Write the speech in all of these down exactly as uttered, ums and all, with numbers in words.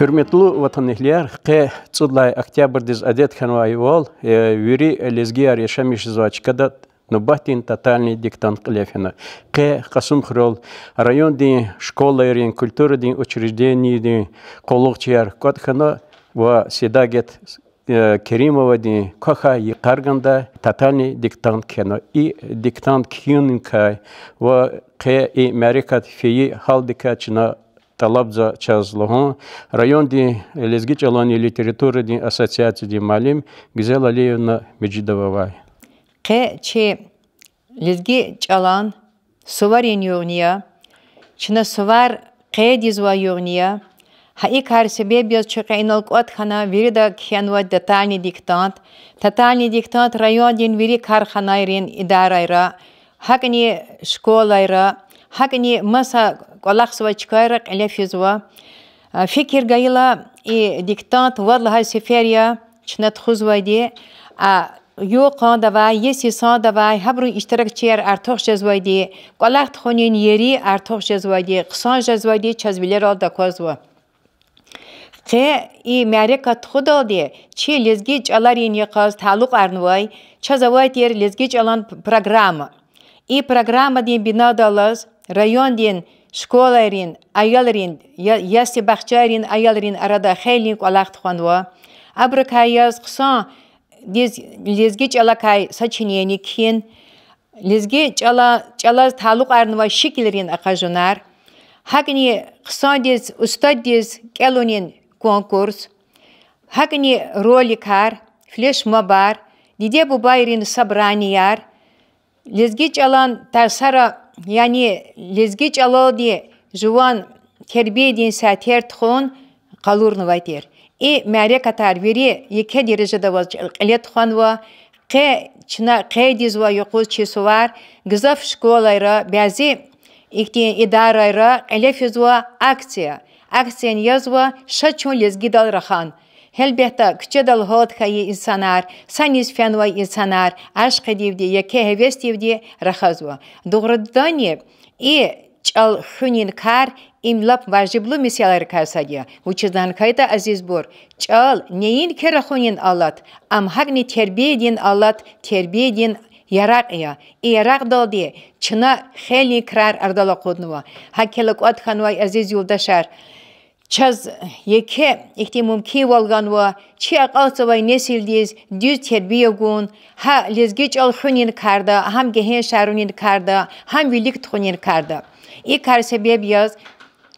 Гьуьрметлу ватанэгьлияр, къе цӀуд лагьай октябрдиз адет хьанвайвал, э, вири лезгияр яшамиш жезвай чкада нубатдин тотальный диктант кьиле фена. Къе Кьасумхуьрел райондин школайрин, культурадин учреждениедин къуллугъчияр кӀватӀ хьана ва Седагет, э, Керимовадин квахьай йикъар гана тотальный диктант кхьена. И диктант кхьинин кай ва къе и мярекат фейи гьалдикай чна тӀалабзава чаз лугьун райондин лезги чӀаланни литературадин ассоциациядин муаллим Гуьзел Алиевна Межидовавай. Къе чи лезги чӀалан суварин югъни я, чна сувар къейдзавай югъни я. Гьа и кар себеб яз чун къе инал кӀватӀ хьана, вирида кхьенва тотальный диктант. Тотальный диктант райондин вири карханайрин идарайра, гьакӀни школайра, гьакӀни маса кӀвалахзавай чкайра кьиле физва. А, фикир гайила, и диктант вад лагьай сефер я чна тухузвайди, а, югъ-къандавай, иесисандавай, гьабурун иштиракчияр артух жезвайди, кӀвалах тухунин ери артух жезвайди, хъсан жезвайди чаз вилералди аквазва. Къе и мярекат тухудалди чи лезги чӀаларин йикъаз талукьарнавай чаз авай тир лезги чӀалан п-, программа. И программадин бинадай алаз райондин школайрин аялрин, я-, ясли-бахчайрин аялрин арада хейлин кӀвалах тухванва. Абурукай яз хъсандиз лезги чӀалакай сочинение кхьин, лезги чӀала-, чӀалаз талукьарнавай шикилрин акъажунар, гьакӀни хъсандиз устаддиз кӀелунин конкурс, гьакӀни роликар, флешмобар, диде-бубайрин собранияр, лезги чӀалан тарсара, яни лезги чӀалалди жуван тербиядин сятер тухун къалурнавай тир. И мярекатар вири еке дережада аваз кьиле тухванва. Къе чна къейдзава юкъуз чи сувар, гзаф школайра, бязи ихьтин идарайра кьиле физва акция. Акцияни язва: Ша чун лезгидал рахан. Гьелбетда, куьчедал гьалт хьайи инсанар, саниз фенвай инсанар ашкъидивди, еке гьевесдивди рахазва. Дугъриданни, и чӀал хуьнин кар им лап важиблу месэлайрикай сад я. Вучиз лагьайтӀа, азизбур, чӀал неинки рахунин алат, ам гьакӀни тербиядин алат, тербиядин яракь я. И яракьдалди чна хейлин крар арадал акъуднава. ГьакӀ хьайила, кӀватӀ хьанвай азиз юлдашар, чаз еке ихьтин мумкинвал ганва чи акьалтзавай несилдиз дуьз тербия гун, гьа лезги чӀал хуьнин карда, гьам гегьеншарунин карда, гьам вилик тухунин карда. И кар себеб яз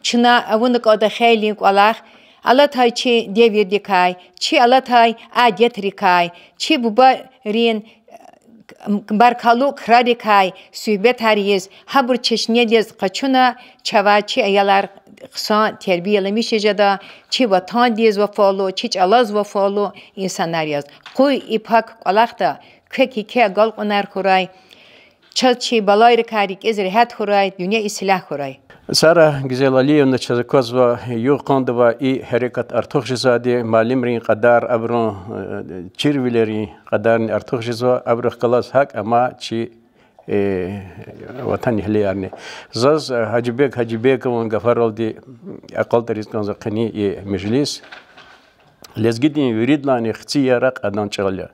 чна авуна кӀанда хейлин кӀвалах, алатай чи девирдикай, чи алатай адетрикай, чи бубайрин баркаллу крарикай суьгьбетар ийиз, гьабур чешнедиз къачуна, чавай чи аялар хъсан тербияламиш жеда, чи ватандиз вафалу, чи чӀалаз вафалу инсанар яз. Къуй и пак кӀвалахда квек еке агалкьунар хьурай, чаз чи балайрикай рикӀиз регьят хьурай, дуьнья ислягь хьурай. Сара Гуьзел Алиевна, чаз аквазва, югъ-къандавай и гьерекат артух жезвайди, муаллимрин кьадар, абурун, э, чирвилерин кьадарни артух жезва, абурухъ галаз гьакӀ ама чи, э, ватанэгьлиярни. Заз, э, Гьажибег Гьажибегован гафаралди акьалтӀариз кӀанзава къенин и межлис. Лезгидин виридалайни хци яракь адан чӀал я.